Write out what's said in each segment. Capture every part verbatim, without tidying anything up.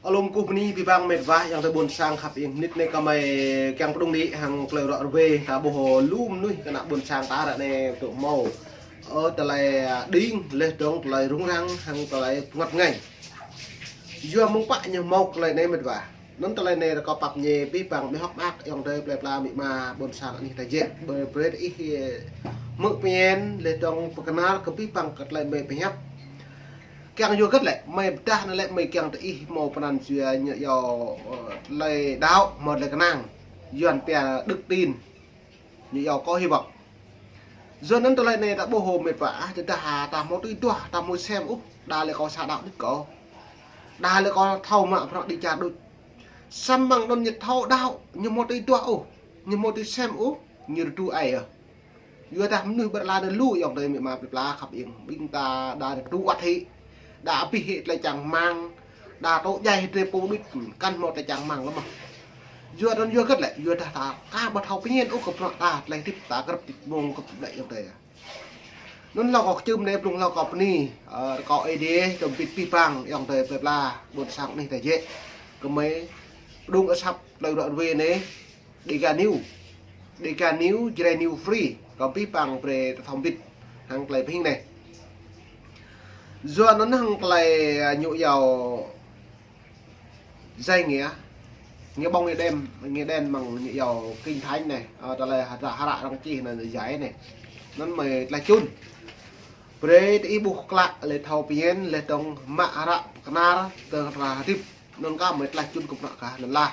Alum kuh bơni abih bang met wa ayŏng adơi ƀôn sang khăp ing, nit anai kơmơi kiăng pơdŏng đĭ hăng tơlơi ră ruai ta ƀuh lu mơnuih kơ ană ƀôn sang ta ră anai tŭ hmâo. Ơ, tơlơi, a, đing, laih dong tơlơi rŭng răng hăng tơlơi pơngăt ngai. Yua mơ̆ng pă ñu hmâo tơlơi anai met wa. Anŭn tơlơi anai rơkâo pap ñe abih bang ƀing hŏk mơak ayŏng adơi plơi pla amĭ ama ƀôn sang anih ta jĕ. Brơi, brơi ih, ơ, hmư̆ pơñen, laih dong pơkơnar kơ abih bang kơ tơlơi mơi pơhiăp. Kiăng yua hơget lĕ, mơi pơdah anai lĕ mơi kiăng tơ ih hmâo pơanăn jua ñu yua, ơ, tơlơi đaŏ, hmâo tơlơi kơnang. Yuan pia đức tin. Ñu yua có hy vọng. Yua anŭn tơlơi anai ta ƀuh hmâo met wa, ah, tơdah ta hmâo tui duah, ta hmâo sem ôh, đa lĕ kâo sa đaŏ đôč kâo. Đa lĕ kâo thâo mă prăk đi čar đôč. Samơ̆ anŭn ñu thâo đaŏ, ñu hmâo tui duah ôh, ñu hmâo tui sem ôh, ñu rơdu ai ơ. Yua dah mơnuih ƀơi lŏn anai lu ayŏng adơi amĭ ama plơi pla khăp ing, ƀing ta đa rơdu wăt hĭ, đa abih hĭ tơlơi čang rơmang, đa tŏ djai hĭ drơi pô đôč, kăn hmâo tơlơi čang rơmang lơ̆m mơh. Yua anŭn yua hơget lĕ, yua dah ta ka ƀu thâo pơñen ôh kơ bruă ta, tơlơi hơdip ta krăp tik mông kơ đĕ ayŏng adơi. Anŭn hlâo kâo kơčưm anai, blung hlâo kâo bơni, ơ, rơkâo Ơi Adai tơm bit abih bang ayŏng adơi plơi pla ƀôn sang anih ta jĕ. Kơmơi pơdŏng asăp tơlơi ră ruai anai, Dega News. Dega News, Jrai News Free. Kâo abih bang brơi ta thâo bit hăng tơlơi pơhing anai. Yua anŭn hăng tơlơi, a, ñu yua jai ngă, ngă ƀơ̆ng ngă đen, ngă đen mơ̆ng ñu yua Kinh Thánh anai, ơ, tơlơi hră, hră arăng čih anai jai anai. Anŭn mơi tơlơi čun. Brơi tơ ih ƀuh klă, laih thâo pơñen, laih dong mă hră pơkơnar, tơ hră hơdip. Anŭn kah mơi tơlơi čun kơ bruă kah anŭn lah.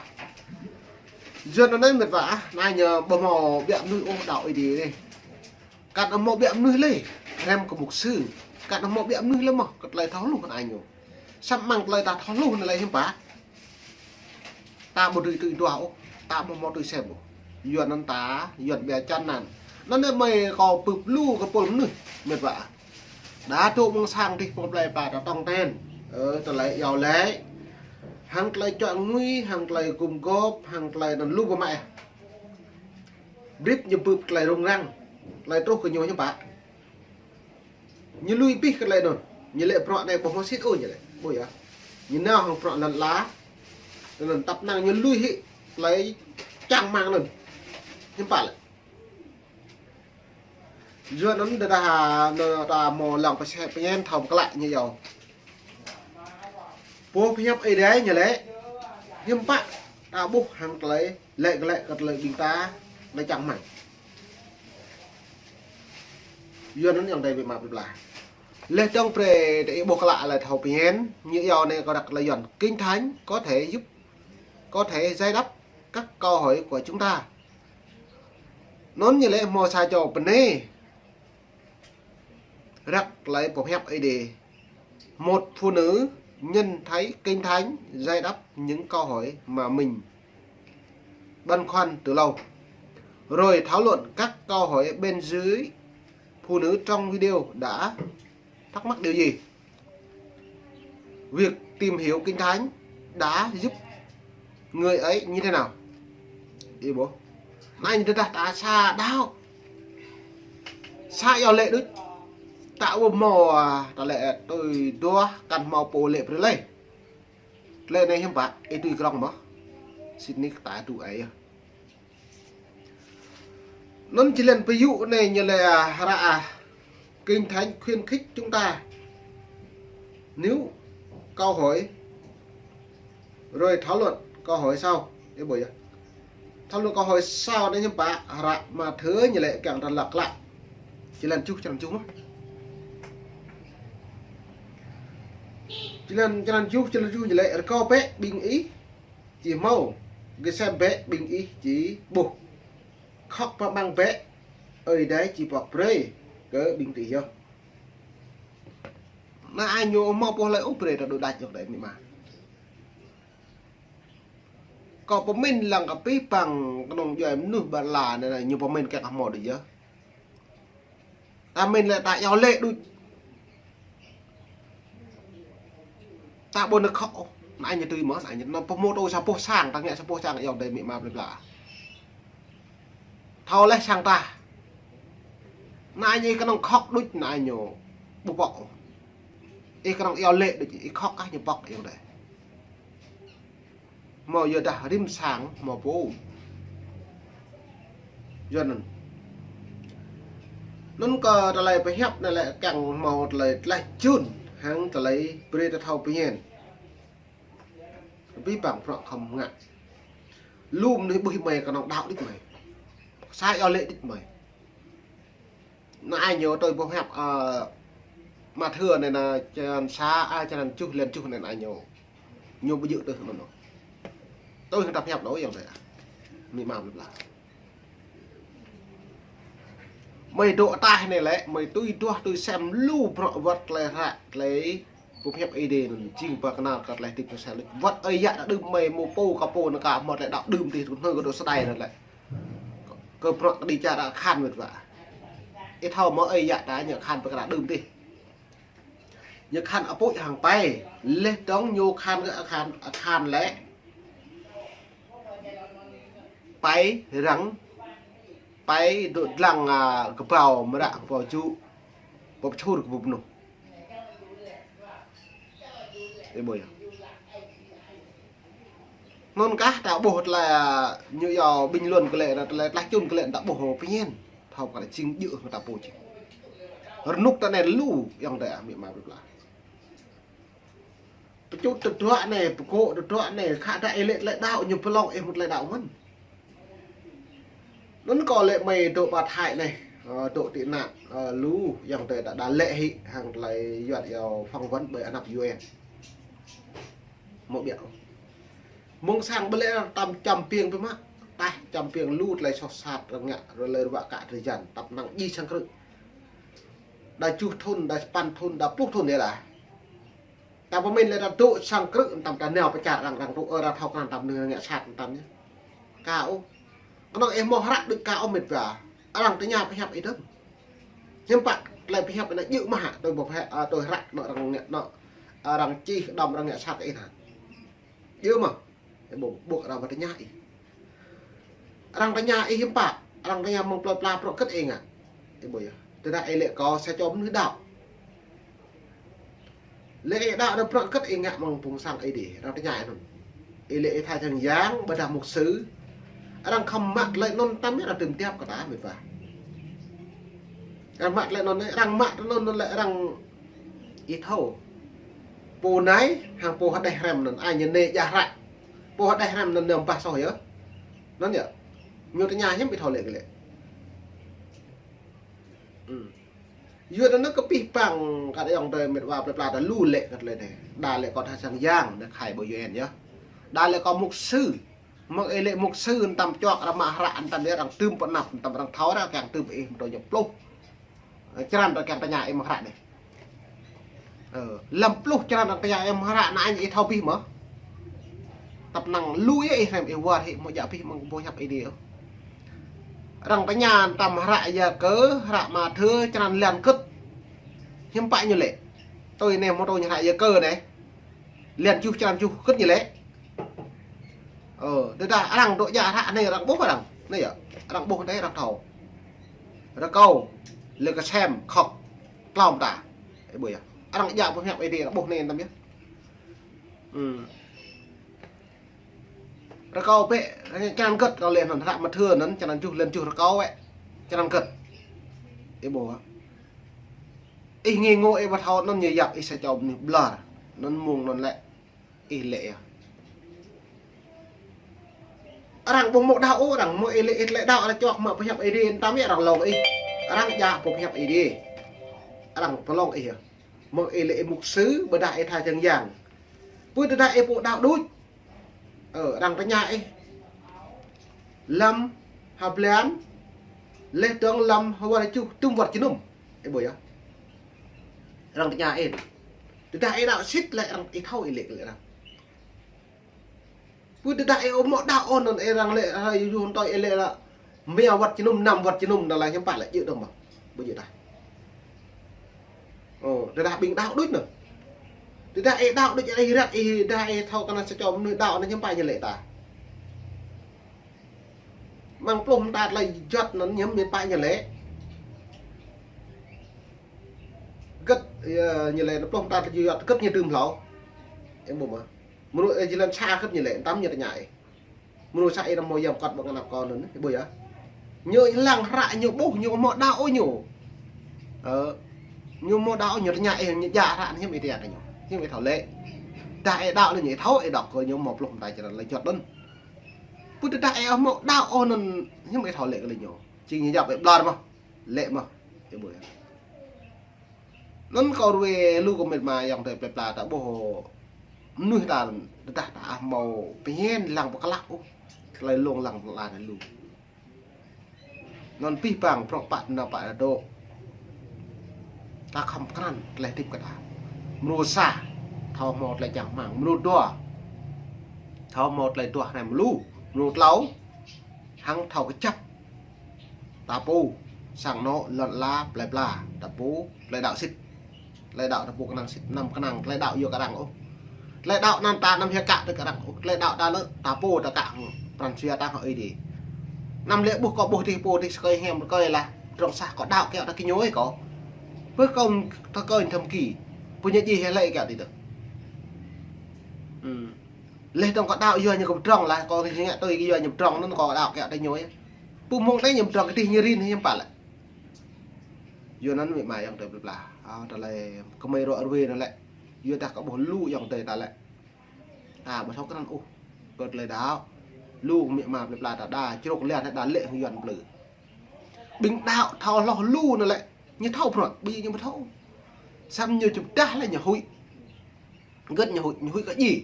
Yua anŭn anai met wa, ah, anai ñu ƀu hmâo ƀiă mơnuih ôh đaŏ Ơi Adai anai. Kăn hmâo ƀiă mơnuih lĕ, hrăm kơ mục sư. Kăn hmâo ƀiă mơnuih lĕ mơh, kơ tơlơi thâo hluh kơ anai ñu. Samơ̆ mơ̆ng tơlơi ta thâo hluh anai lĕ hiư̆m pă. Ta ƀu dưi tui duah ôh, ta ƀu hmâo tui sem ôh. Yua anŭn ta, yua ƀiă čan anŭn. Anŭn anai mơi kâo bưp lu kơ pôl mơnuih, met wa. Đa dŏ mơ̆ng sang dih pơ̆ng plơi pla ta tong ten. Ơ, tơlơi iâu laĭ. Hăng tơlơi čuă ngui, hăng tơlơi gum gôp, hăng tơlơi anŭn lu pơmă. Brip ñu bưp tơlơi rŭng răng, tơlơi truh kơ ñu hiư̆m pă. Ñu lui abih kơ tơlơi anŭn. Ñu lĕ bruă anai ƀu hmâo sĭt ôh ñu lĕ. Ƀu yơh. Ñu nao hăng bruă lăn ala. Tơ anŭn tăp năng ñu lui hĭ tơlơi čang rơmang anŭn. Hiư̆m pă lĕ. Yua anŭn tơdah, a, anŭn ta hmâo lăng pơsĕ pơñen thâo pơklă ñu yua. Pô pơhiăp Ơi Adai ñu lĕ, hiư̆m pă ta ƀuh hăng tơlơi lĕ kơ lĕ kơ tơlơi ƀing ta lĕ čang rơmang. Yua anŭn ayŏng adơi amĭ ama plơi pla. Laih dong brơi tơ ih ƀuh klă laih thâo pơñen, ñu yua anai kơ răk tơlơi Yuan Kinh Thánh có thể giúp, có thể giải đáp các câu hỏi của chúng ta. Anŭn ñu lĕ hmâo sa čô bơnai răk tơlơi pơhiăp Ơi Adai. Một phụ nữ nhận thấy Kinh Thánh giải đáp những câu hỏi mà mình băn khoăn từ lâu. Rồi thảo luận các câu hỏi bên dưới. Phụ nữ trong video đã thắc mắc điều gì? Việc tìm hiểu Kinh Thánh đã giúp người ấy như thế nào? Ih ƀuh. Anai ñu tơdah ta sa đaŏ. Sa iâu laĭ đôč. Ta ƀu hmâo, a, tơlơi tui duah kăn hmâo pô laĭ brơi lĕ. Tơlơi anai hiư̆m pă, ih tui krŏng mơ̆. Sĭt nik ta tŭ ai yơh. Anŭn či lĕ pơyŭ anai ñu lĕ, a, hră, a, Kinh Thánh khuyến khích chúng ta. Nếu câu hỏi rồi thảo luận câu hỏi sau. Ih ƀuh yơh. Thảo luận câu hỏi sau anai hiư̆m pă, hră Mathiơ ñu lĕ kiăng ta lăk lăk. Či lĕ tơjuh, či lĕ tơjuh mơ̆. Či lĕ, či lĕ tơjuh, či lĕ tơjuh ñu lĕ rơkâo bĕ ƀing ih či hmâo, gơsem bĕ ƀing ih či ƀuh, khŏk pơƀăng bĕ, Ơi Adai či pŏk brơi kơ ƀing tih yơh. Anai ñu hmâo pô laĭ ôh brơi ta đôč đač yơh đai amĭ ama. Kâo pơmĭn lăng kơ abih bang kơnơ̆ng djuai mơnuih ƀơi lŏn anai, ñu pơmĭn kiăng hmâo đôč yơh. Ta mĭn lĕ ta iâu laĭ đôč. Ta ƀu nao khŏk ôh. Anai ñu tui mơ̆, anai ñu nao pơhmut ôh sa boh sang, ta ngă sa boh sang ayŏng adơi amĭ ama plơi pla. Thâo laih sang ta. Anai ñu kơnơ̆ng khŏk đôč anai ñu ƀu pŏk ôh. Ih kơnơ̆ng iâu laĭ đôč, ih khŏk kah ñu pŏk ayŏng adơi. Hmâo yua dah rĭm sang hmâo pô. Yua anŭn. Anŭn kơ tơlơi pơhiăp anai lĕ kiăng hmâo tơlơi tlaih čun hăng tơlơi brơi ta thâo pơñen. Abih bang bruă khŏm ngă. Lu mơnuih ƀuh mơi kơnơ̆ng đaŏ đĭč mơi. Sa yơh lĕ đĭč mơi. Anai ñu tui boh hiăp, ơ, Mathiơ anai, anai črăn sa, a, črăn tơjuh, lăn tơjuh anai, anai ñu. Ñu ƀu djơ̆ tui anŭn ôh. Tui hăng tơlơi hiăp anŭn yơh tui. Amĭ ama plơi pla. Mơi dŏ ataih anai lĕ, mơi tui duah tui sem lu bruă wơ̆t tơlơi hră, tơlơi boh hiăp Ơi Adai anŭn jing pơkơnăl kơ tơlơi hơdip kơ sa lĕ. Wơ̆t ơi yă đah đưm mơi mơ̆ pô kơ pô anŭn ka hmâo tơlơi đaŏ đưm tih tui anŭn kơ dŏ sơdai anŭn lĕ. Kơ bruă kơđi čar akhan mĕt wa. Ih thâo mơ̆ ơi yă ta ñu akhan pơkra đưm tih. Ñu akhan apui hăng pai. Leh dong ñu akhan kơ akhan, akhan lĕ. Pai răng, pai dŏ dlăng, a, kơbao mơră kơbao jŭ. Pơpơčur kơ pơpơnuh. Ih ƀuh yơh. Anŭn kah ta ƀuh tơlơi, a, ñu yua bình luận kơ lĕ, tơlơi tlaih čun kơ lĕ ta ƀuh pơñen. Thâo kơ jing djơ̆ hăng ta pô jing. Rơnŭk ta anai lu yơh tui amĭ ama plơi pla. Pơčut tơdruă anai, pơgŏ tơdruă anai, khă dah ih lĕ tơlơi đaŏ ñu pơlong ih mơ̆ tơlơi đaŏ mơ̆n. Anŭn kơ lĕ mơi dŏ pơ Thái anai, ơ, dŏ tị nạn, ơ, lu yơh tui ta đa lĕ hĭ hăng tơlơi yuăt yua phỏng vấn ƀơi anăp U N. Mơ̆ biă. Mơ̆ng sang ƀơi lĕ arăng tam čăm piêng pơ mă, tah čăm piêng lu tơlơi soh sat arăng ngă, rơlơi ruă kă drơi jăn, tăp năng djai sang krư̆. Đa tơjuh thŭn, đa sapăn thŭn, đa pluh thŭn yơh đa. Ta pơmĭn lĕ ta dŏ sang krư̆, tam ta nao pơ čar arăng, arăng dŏ, ơ, arăng thâo krăn tam nư ngă sat tam yơh. Ka ôh. Kơnơ̆ng ih hmâo hră đôč ka ôh mĕt wa. Arăng tơña pơhiăp ih dơ̆ng. Hiư̆m pă tơlơi pơhiăp anai djơ̆ mơ̆ hă, tui boh hiăp, a, tui hră anŭn arăng ngă anŭn. Arăng čih kơđŏm arăng ngă sat kơ ih hă. Djơ̆ mơ̆. Ih ƀuh, ƀuh arăng wơ̆t tơña ih. Arăng tơña ih hiư̆m pă, arăng tơña mơ̆ng plơi pla bruă hơget ih ngă. Ih ƀuh yơh. Tơdah ih lĕ kơ sa čô mơnuih đaŏ. Lĕ ih đaŏ dơ̆ng bruă hơget ih ngă mơ̆ng phung sang Ơi Adai. Arăng tơña ih anŭn. Ih lĕ ih tha čang yang, ƀôdah mục sư. Arăng khŏm mă tơlơi anŭn tam yơh arăng tơm tiap kơ ta mĕt wa. Arăng mă tơlơi anŭn, arăng mă tơlơi anŭn lĕ arăng ih thâo. Pô anai, hăng pô hơđeh hrăm anŭn, ai ñu anai djă hră. Pô hơđeh hrăm anŭn nao bah soh yơh. Anŭn yơh. Ñu tơña hiư̆m ih thâo lĕ kơ lĕ. Ư. Yua anŭn kơ pih păng kơ ayŏng adơi mĕt wa plơi pla ta lu lĕ kơ tơlơi anai. Đa lĕ kơ tha čang yang, anai khai ƀơi U N yơh. Đa lĕ kơ mục sư. Mơ̆ng ih lĕ mục sư tam čuăk arăng mă hră tam yơh arăng tơm pơ anăp tam arăng thâo arăng kiăng tơm ih mơ̆ tui ñu pluh. Črăn ta kiăng tơña ih mơ̆ng hră anai. Ơ, lăm pluh črăn arăng tơña ih mơ̆ng hră anŭn ih thâo abih mơ̆. Tăp năng lu yơh ih hrăm ih wơr hĭ mơ̆ djă abih mơ̆ng boh hiăp Ơi Adai. Arăng tơña tam hră Yakơ, hră Mathiơ, črăn lăn hơget. Hiư̆m pă ñu lĕ. Tui anai hmâo tui ñu hră Yakơ anai. Lăn tơjuh črăn tơjuh hơget ñu lĕ. Ơ, tơdah arăng dŏ djă hră anai arăng ƀuh arăng. Anai yơh, arăng ƀuh anai arăng thâo. Rơkâo, lĕ kơsem, khŏk, klŏm ta. Ih ƀuh yơh. Arăng djă boh hiăp Ơi Adai arăng ƀuh anai tam yơh. Ư. Rơkâo bĕ, črăn hơget kâo lĕ anŭn hră Mathiơ anŭn, črăn tơjuh lăn tơjuh rơkâo bĕ. Črăn hơget. Ih ƀuh. Ih ngui ngô ih ƀu thâo anŭn ñu yap ih sa čô mơnuih ƀlŏr. Anŭn mơ̆ng anŭn lĕ. Ih lĕ yơh. Arăng ƀu hmâo đaŏ ôh, arăng hmâo ih lĕ ih tơlơi đaŏ arăng čuăk mă pơhiăp Ơi Adai tam yơh arăng lông ih. Arăng djă pơhiăp Ơi Adai. Arăng pơlông ih yơh. Mơ̆ng ih lĕ ih mục sư, ƀôdah ih tha čang yang. Pui tơdah ih pô đaŏ đôč. Ơ, arăng tơña ih. Lăm ha blan, leh dong lăm ha wơ̆t tơjuh, tơm wơ̆t jơnum. Ih ƀuh yơh. Arăng tơña ih. Tơdah ih đaŏ sĭt lĕ arăng ih thâo ih lĕ kơ lĕ arăng. Pui tơdah ih ƀu hmâo đaŏ ôh anŭn ih arăng lĕ, ơ, yua hơntui ih lĕ lă. Mia wơ̆t jơnum, năm wơ̆t jơnum, đa lĕ hiư̆m pă lĕ djơ̆ dong mơ̆. Ƀu djơ̆ tah. Ơ, tơdah ƀing đaŏ đôč anŭn. Tơdah ih đaŏ đôč ih ră ih, tơdah ih thâo kơ anŭn sa čô mơnuih đaŏ anŭn hiư̆m pă ñu lĕ ta. Mơ̆ng pluh mơta tơlơi juăt anŭn hiư̆m pă ñu lĕ. Hơget, yơh, ñu lĕ pluh mơta tơlơi juăt hơget ñu tơm hlâo. Ih ƀuh mơ̆. Mrô, ơ, jơlan sa kơ̆t ñu lĕ, tăm ñu tơña ih. Mrô sa ih nao hmâo yăm kơ̆t ƀơi anăp kâo anŭn, ih ƀuh yơh. Ñu lăng hră ñu ƀuh, ñu hmâo đaŏ ôh ñu. Ơ, ñu hmâo đaŏ ôh ñu tơña ih, ñu djă hră anŭn hiư̆m ih tơña kơ ñu. Hiư̆m ih thâo lĕ. Tơdah ih đaŏ lĕ ñu thâo, ih đŏk kơ ñu hmâo pluh mơta črăn lĕ juăt anŭn. Pơ tơdah ih hmâo đaŏ ôh anŭn, hiư̆m ih thâo lĕ kơ lĕ ñu. Čing ñu djăp ih ƀlŏr mơ̆. Lĕ mơ̆. Ih ƀuh yơh. Anŭn kâo ruai lu kơ met wa ayŏng adơi plơi pla ta ƀuh mơnuih ta tơdah ta ăh hmâo pơñen lăng pơklă ôh. Tơlơi lông lăng pơklă anai lu. Anŭn pih pang prŏng pă nao pă dŏ. Ta khŏm krăn tơlơi hơdip kơ ta. Mrô sa, thâo hmâo tơlơi čang rơmang. Mrô dua, thâo hmâo tơlơi duah hrăm lu. Mrô klâo, hăng thâo kơjăp. Ta pô, sang anŏ, lŏn ala, plơi pla, ta pô, tơlơi đaŏ sĭt. Tơlơi đaŏ ta pô kơnang sĭt, anăm kơnang tơlơi đaŏ yua kơ arăng ôh. Tơlơi đaŏ anŭn ta anăm hia kă tui kơ arăng ôh. Tơlơi đaŏ ta lĕ, ta pô ta kă hăng pran jua ta hăng Ơi Adai. Anăm lĕ ƀuh kâo ƀuh tih pô tih sơkơi hiam sơkơi lah. Pơdrŏng sah kâo đaŏ kiăng ta kơ ñu ih kâo. Pơ kâo ta kơ thâm ki. Pơ ñu jih hia lĕ kiăng tih tơ. Hm. Leh tong kâo đaŏ yua ñu kơ pơdrŏng lah, kâo ngă tui kơ yua ñu pơdrŏng anŭn kâo đaŏ kiăng ta kơ ñu ih. Pơ mông tơlơi ñu pơdrŏng kơ tih ñu rin hiư̆m pă lĕ. Yua anŭn met wa ayŏng adơi plơi pla. Ơ, tơlơi kơmơi rŏ ruai anŭn lĕ. Yua dah kâo ƀuh lu ayŏng adơi ta lĕ. Ta ƀu thâo krăn ôh. Kơ tơlơi đaŏ. Lu met wa plơi pla ta đa, črŏk lian đa lĕ hăng Yuan plư. Ƀing đaŏ thâo hloh lu anŭn lĕ. Ñu thâo prŏng, ƀing ñu ƀu thâo. Samơ̆ ñu čơpdah lĕ ñu huĭ. Gơ̆t ñu huĭ, ñu huĭ kơ djai.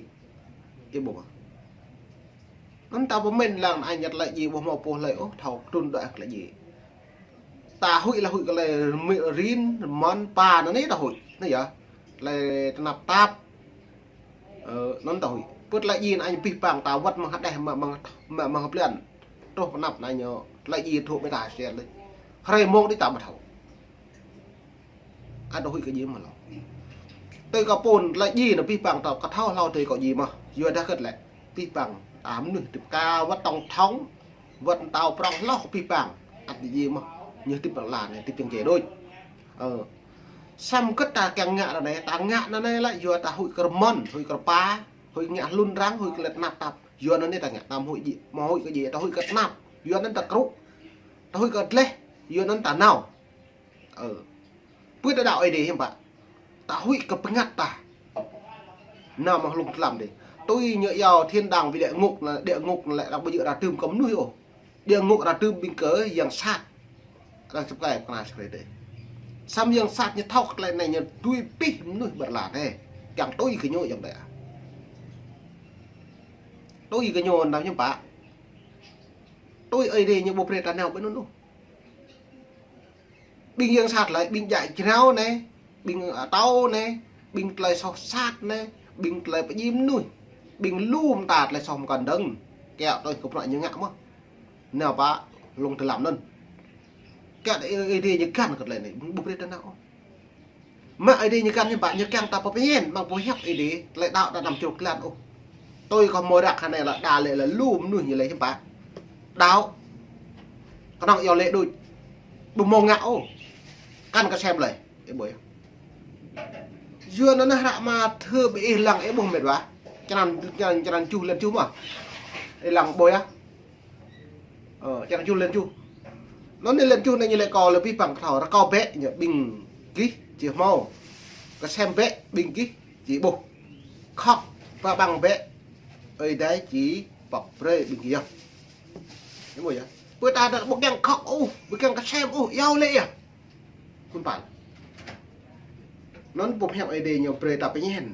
Ih ƀuh. Anŭn ta pơmĭn lăng ai ñăt lĕ djai ƀu hmâo pô hlơi ôh, thâo trŭn đuaĭ kơ lĕ djai. Ta huĭ lĕ huĭ kơ lĕ rơmĭ rin, rơmon, pa anŭn anai ta huĭ. Anai yơh. Lĕ tơnap tap. Ơ, anŭn ta huĭ. Pơ tơlơi djai anai pih pang ta wơ̆t mơ̆ng hơđeh mă mơ̆ng, mă mơ̆ng hơplian. Truh pơnăp anai ñu. Tơlơi djai truh ƀơi ta sel lĕ. Hrơi mông đĭ ta ƀu thâo. Ăt huĭ kơ djai mơ̆ lŏ. Tui kâo pô tơlơi djai anŭn pih pang ta kơ thâo hlâo tui kâo djai mơ̆. Yua dah kơ̆t lĕ. Pih pang ta mơnuih hơdip ka wơ̆t tổng thống. Wơ̆t tâo prŏng hloh pih pang. Ăt djai mơ̆. Ñu hơdip lăng anai, hơdip kiăng djai đôč. Ơ. Samơ̆ kơ̆t ta kiăng ngă anai, ta ngă anai lĕ yua ta huĭ kơ rơmon, huĭ kơ rơpa, huĭ ngă hlŭn arăng, huĭ kơ lĕ tơnap tap. Yua anŭn anai ta ngă, ta mơ̆ huĭ djai, mơ̆ huĭ kơ djai, ta huĭ kơ tơnap. Yua anŭn ta krŭ. Ta huĭ kơ gleh, yua anŭn ta nao. Ơ. Pơ ta đaŏ Ơi Adai hiư̆m pă. Ta huĭ kơ pơngăt ta. Nao mơ̆ng hlung tlam đih. Tui ñu iâu thiên đàng với địa ngục anŭn, địa ngục anŭn lĕ arăng ƀu djơ̆ ră tơm kơ mơnuih ôh. Địa ngục arăng tơm ƀing kơ yang sat. Arăng sơ̆p kai pơkra sơkrai đih. Samơ̆ yang sat ñu thâo kơ tơlơi anai ñu tui pih mơnuih ƀơi lŏn anai. Kiăng tui kơ ñu ayŏng adơi. Tui kơ ñu anŭn hiư̆m pă. Tui Ơi Adai ñu ƀu brơi ta nao ƀơi anŭn ôh. Ƀing yang sat lĕ, ƀing djă jrao anai, ƀing atâo anai, ƀing tơlơi soh sat anai, ƀing tơlơi pơdjai mơnuih, ƀing lu mơta tơlơi soh mơkăn dơ̆ng. Kiăng tui kơ bruă ñu ngă mơ̆. Nao pă hlung tlam anŭn. Kiăng Ơi Adai ñu găn kơ tơlơi anai, ƀu brơi ta nao ôh. Mă Ơi Adai ñu găn hiư̆m pă, ñu kiăng ta pơpơñen, mơ̆ng pơhiăp Ơi Adai, tơlơi đaŏ ta anăm črŏk lan ôh. Tui kâo hmâo răk hơnai lĕ đa lĕ lĕ lu mơnuih ñu lĕ hiư̆m pă. Đaŏ. Kơnơ̆ng iâu lĕ đôč. Ƀu hmâo ngă ôh. Kăn kơ sem lĕ. Ih ƀuh yơh. Yua anŭn hră Mathiơ ƀing ih lăng ih ƀuh met wa. Črăn, črăn, črăn tơjuh lĕ tơjuh mơ̆. Ih lăng ƀuh yơh. Ơ, črăn tơjuh lĕ tơjuh. Anŭn anai lĕ tơjuh anai ñu lĕ kâo lĕ pih pang kơ thâo. Rơkâo bĕ ñu ƀing gih či hmâo. Kơsem bĕ ƀing gih či ƀuh. Khŏk ba ƀăng bĕ. Ơi Adai či pŏk brơi ƀing gih yơh. Ih ƀuh yơh. Pơ ta đa ƀu kiăng khŏk ôh, ƀu kiăng kơsem ôh, iâu lĕ yơh. Kŭn pal. Anŭn pơhiăp Ơi Adai ñu brơi ta pơñen.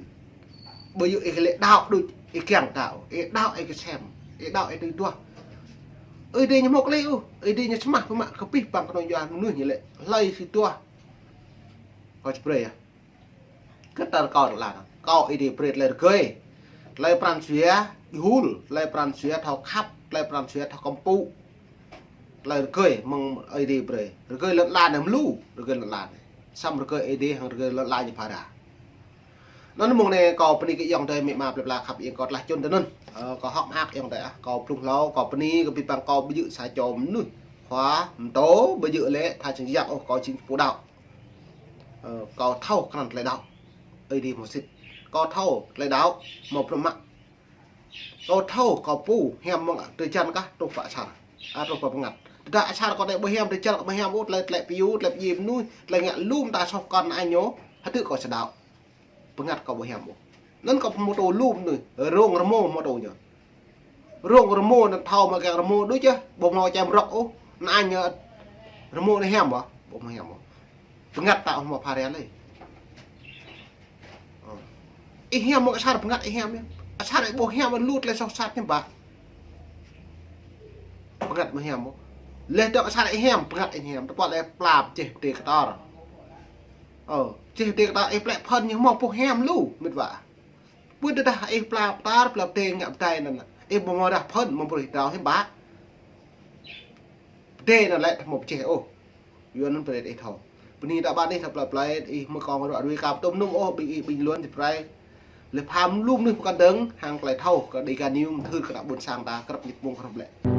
Ƀu djơ̆ ih lĕ đaŏ đôč, ih kiăng đaŏ, ih đaŏ ih kơsem, ih đaŏ ih tui duah. Ơi Adai ñu hmâo klei ôh, Ơi Adai ñu sơmah pơmă kơ pih pang kơnơ̆ng yua mơnuih ñu lĕ hlơi sĭt duah. Kâo či brơi yơh. Kơ ta rơkâo tơlơi anŭn. Kâo Ơi Adai brơi tơlơi rơgơi. Tơlơi pran jua djơ̆ hul, tơlơi pran jua thâo khăp, tơlơi pran jua thâo kơmpŭ. Tơlơi rơgơi mơ̆ng Ơi Adai brơi. Rơgơi lŏn ala anai mơ̆ lu, rơgơi lŏn ala anai. Samơ̆ rơgơi Ơi Adai hăng rơgơi lŏn ala ñu phara. Anŭn mơ̆ng anai kâo bơni kơ ayŏng adơi met wa plơi pla khăp ing kâo tơlơi čun tơ anŭn. Ơ, kâo hơ̆k mơak ayŏng adơi ah, kâo blung hlâo, kâo bơni kơ pih pang kâo ƀu djơ̆ sa čô mơnuih. Khua, mơtô, ƀu djơ̆ lĕ, tha čing jang ôh, kâo jing pô đaŏ. Ơ, kâo thâo krăn tơlơi đaŏ. Ơi Adai hmâo sĭt. Kâo thâo tơlơi đaŏ, hmâo bruă mă. Kâo thâo, kâo pô hiam mơ̆ng drơi jăn kah truh pơ asar. A, truh pơ bơngăt. Tơdah asar kâo đei ƀu hiam, drơi jăn kâo ƀu hiam ôh, tơlơi, tơlơi pơyua, tơlơi pơdjai mơnuih, tơlơi ngă lŏm ta soh kŏn anai ñu, hơdơ̆ kâo sơdăo. Bơngăt kâo ƀu hiam ôh. Anŭn kâo pơmôtô lŏm anai, rông rơmô mơtô ñu. Rông rơmô anŭn thâo mă kiăng rơmô đôč yơh, ƀu hmâo čem rŏk ôh, anŭn ñu rơmô anai hiam ƀă, ƀu hmâo hiam ôh. Bơngăt ta ƀu hmâo pha rel lĕ. Ơ. Ih hiam mơ̆ng asar bơngăt ih hiam yơh. Asar ih ƀu hiam lu tơlơi soh sat hiam ƀă. Bơngăt ƀu hiam ôh. Leh dŏ asar ih hiam, bơngăt ih hiam. Tơpă lĕ pla pơjeh pơdê kơtor. Ơ, pơjeh pơdê kơtor ih plĕ phơn ñu hmâo pô hiam lu, mĕt wa. Ƀu tơdah ih pla pơtar, pla pơdê ngă pơdai anŭn. Ih ƀu hmâo rah phơn, mơ̆ng bruih drao hiam ƀă. Pơdê anŭn lĕ ƀu hmâo pơjeh ôh. Yua anŭn brơi ih thâo. Bơni ta ƀă anih ta plơi plơi ih mơ̆ kông ruă rui kơ pơtŭm nŭm ôh ƀing ih ƀing luan ti prai. Lĕ pham lŏm anai pơkŏn dơ̆ng hăng tơlơi thâo kơ Dega News mơthưr kơ ană ƀôn sang ta krăp ñit mông krăp lĕ.